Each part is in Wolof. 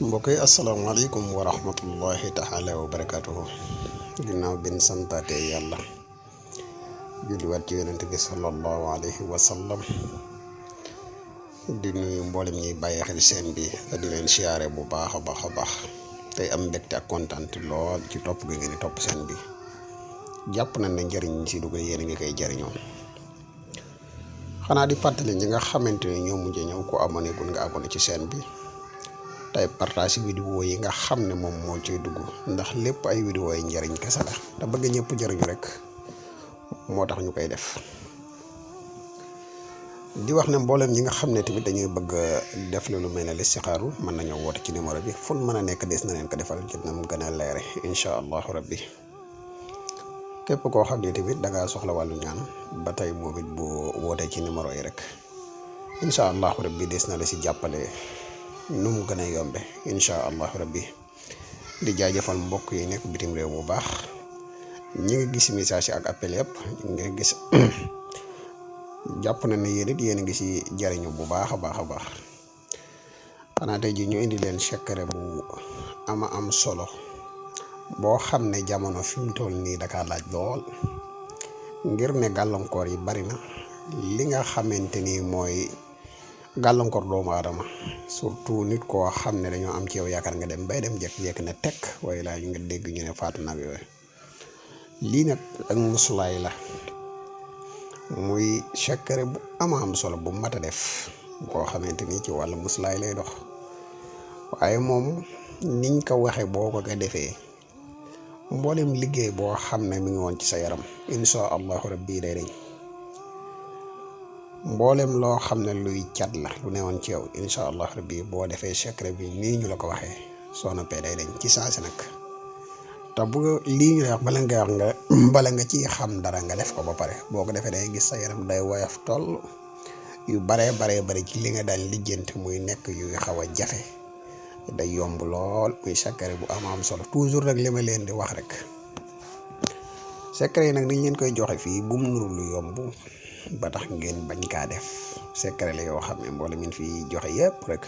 mbokk yi asalaamaaleykum wa rahmatullahi taala wa barakaatuhu. ginnaaw bin santaate yàlla julliwaat ci yonent bi sallallahu alayhi wa sallam di nuyu mboolem ñuy bàyyi xel seen bi te di leen siyaare bu baax a baax a baax tey am mbégte ak kontaan lool ci topp gi ngeen di topp seen bi. jàpp nañ ne njëriñ si dugal yéen a ngi koy jëriñoo. xanaa di fàttali ñi nga xamante ne ñoo mujjee ñëw ku abonné gun nga abonné ci seen bi. tey partage vidéo yi nga xam ne moom moo ciy dugg ndax lépp ay vidéo yi njëriñ kese la te bëgg ñëpp jëriñu rek moo tax ñu koy def. di wax ne mboolem ñi nga xam ne tamit dañuy bëgg def lu mel ne listixaaru mën nañoo woote ci numéro bi fu mën a nekk des na leen ko defal ci nam gën a leere incha allahu rabbi. képp koo xam ne tamit da ngaa soxla wàllu ñaan ba tey moom it bu wootee ci numéro yi rek incha allahu rabbi des na la si jàppale nu mu gën a yombe incha allahu rabbi. di jaajëfal mbokk yi nekk bitim réew bu baax ñi ngi gis message yi ak appel yëpp ñu ngi gis jàpp na ne yéen it yéen a ngi si jariñu bu baax a baax a baax. xanaa tey ji ñu indi leen secret bu ama am solo boo xam ne jamono fi mu toll nii Dakar laaj lool ngir ne gàllankoor yi bari na li nga xamante ni mooy gàllankoor doomu aadama surtout nit koo xam ne dañoo am ci yow yaakaar nga dem bay dem jekk-jekk ne tekk waaye laa ñu nga dégg ñu ne faatu nag yooyu. lii nag ak musulaay la muy secret bu ama am solo bu mat a def boo xamante ni ci wàllu musulaay lay dox waaye moom niñ ko waxe boo ko defee mboolem liggéey boo xam ne mi ngi woon ci sa yaram insha allahu rabbi day dañ. mboolem loo xam ne luy cat la lu newoon ci yow incha allah rabbi boo defee secret bi nii ñu la ko waxee soo noppee day dañ ci saasi nag. te bu lii ñu la wax bala nga ciy xam dara nga def ko ba pare boo ko defee day gis sa yaram day woyof toll yu baree bari ci li nga daan lijjanti muy nekk yu xaw a jafe day yomb lool muy secret bu am solo toujours rek li ma leen di wax rek. secret yi nag dañ leen koy joxe fii bu mu nuru lu yomb ba tax ngeen bañ kaa def secret la yoo xam ne mboolem min fi joxe yëpp rek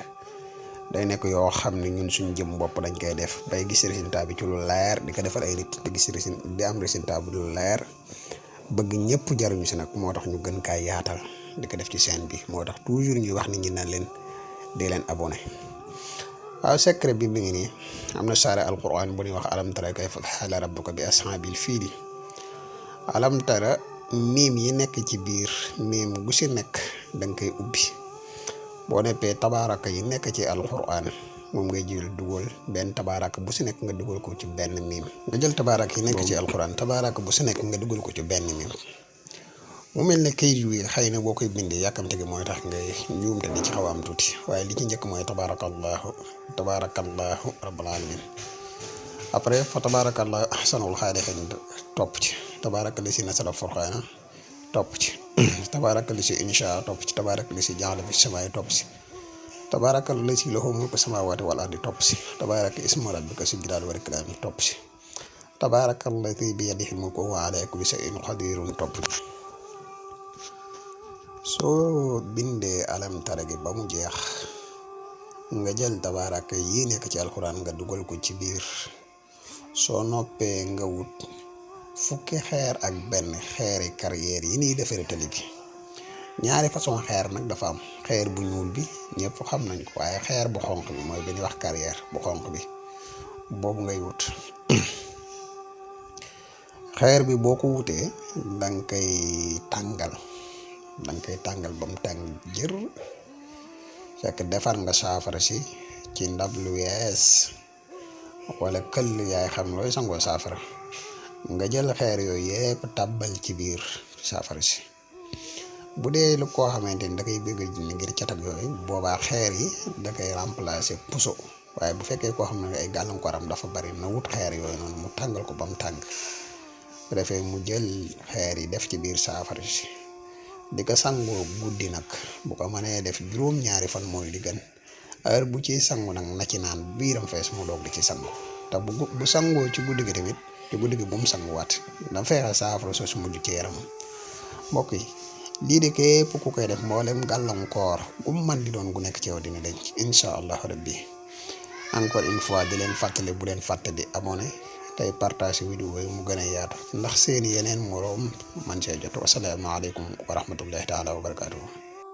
day nekk yoo xam ne ñun suñ jëm bopp dañ koy def bay gis résultat bi ci lu leer di ko defal ay nit di gis di am résultat bu lu leer bëgg ñëpp jaruñu si nag moo tax ñu gën kaa yaatal di ko def ci chaîne bi moo tax toujours ñuy wax nit ñi naan leen dee leen abonné. waaw secret bi mi ngi nii am na saare alquran bu ñuy wax alam tara kayfa fa'ala rabbuka bi ashaabil fiili alam tara miim yi nekk ci biir miim gu si nekk danga koy ubbi boo neppee tabaaraka yi nekk ci alquran moom ngay jël dugal benn tabaaraka bu si nekk nga dugal ko ci benn miim nga jël tabaaraka yi nekk ci alquran tabaaraka bu si nekk nga dugal ko ci benn miim mu mel ne kayit wi xëy na boo koy bindee yàkkamte gi mooy tax ngay njuumte di ci xaw a am tuuti waaye li ci njëkk mooy tabaarakallahu rabbul alamin après fa tabaarakallahu ahsanul xaaliqiin topp ci tabaaraka li si nasara furqaana topp ci tabaaraka li si insha topp ci tabaaraka li si jaxla fi samaay topp si tabaaraka li si lahu mulku samaawaati wal ardi topp si tabaaraka ismu rabbika si jalaali wal ikraam topp si tabaaraka allati bi yadihi mulku wa huwa ala kulli shay'in qadirun topp ci. soo bindee alam tara gi ba mu jeex nga jël tabaaraka yi nekk ci alxuraan nga dugal ko ci biir soo noppee nga wut fukki xeer ak benn xeeri carrière yi nii defaree tali bi ñaari façon xeer nag dafa am xeer bu ñuul bi ñëpp xam nañ ko waaye xeer bu xonq bi mooy bi ñuy wax carrière bu xonq bi boobu ngay wut. xeer bi boo ko wutee danga koy tàngal ba mu tàng jër fekk defar nga saafara si ci ndab lu wees wala këll yaay xam looy sangoo saafara nga jël xeer yooyu yëpp tàbbal ci biir saafara si. bu dee lu koo xamante ni da koy bëgg a ngir cat ak yooyu boobaa xeer yi da koy remplacer puso waaye bu fekkee koo xam ne ay gàllankooram dafa bari na wut xeer yooyu noonu mu tàngal ko ba mu tàng bu defee mu jël xeer yi def ci biir saafara si di ko sangoo guddi nag bu ko mënee def juróom-ñaari fan mooy di gën heure bu ci sangu nag na ci naan biiram fees mu doog di ci sangu te bu sangoo ci guddi gi tamit ci guddi gi bu mu sanguwaat da fexe saafara soo su mujj ci yaramam. mbokk yi lii de képp ku koy def mboolem gàllankoor bu mu man di doon gu nekk ci yow dina denc incha allahu rabbi encore une fois di leen fàttali bu leen fàtte di abonné tey partage vidéo yi mu gën a yaatu ndax seen yeneen moroom man see jot wasalaamaaleykum wa rahmatullahi taala wa barakaatuhu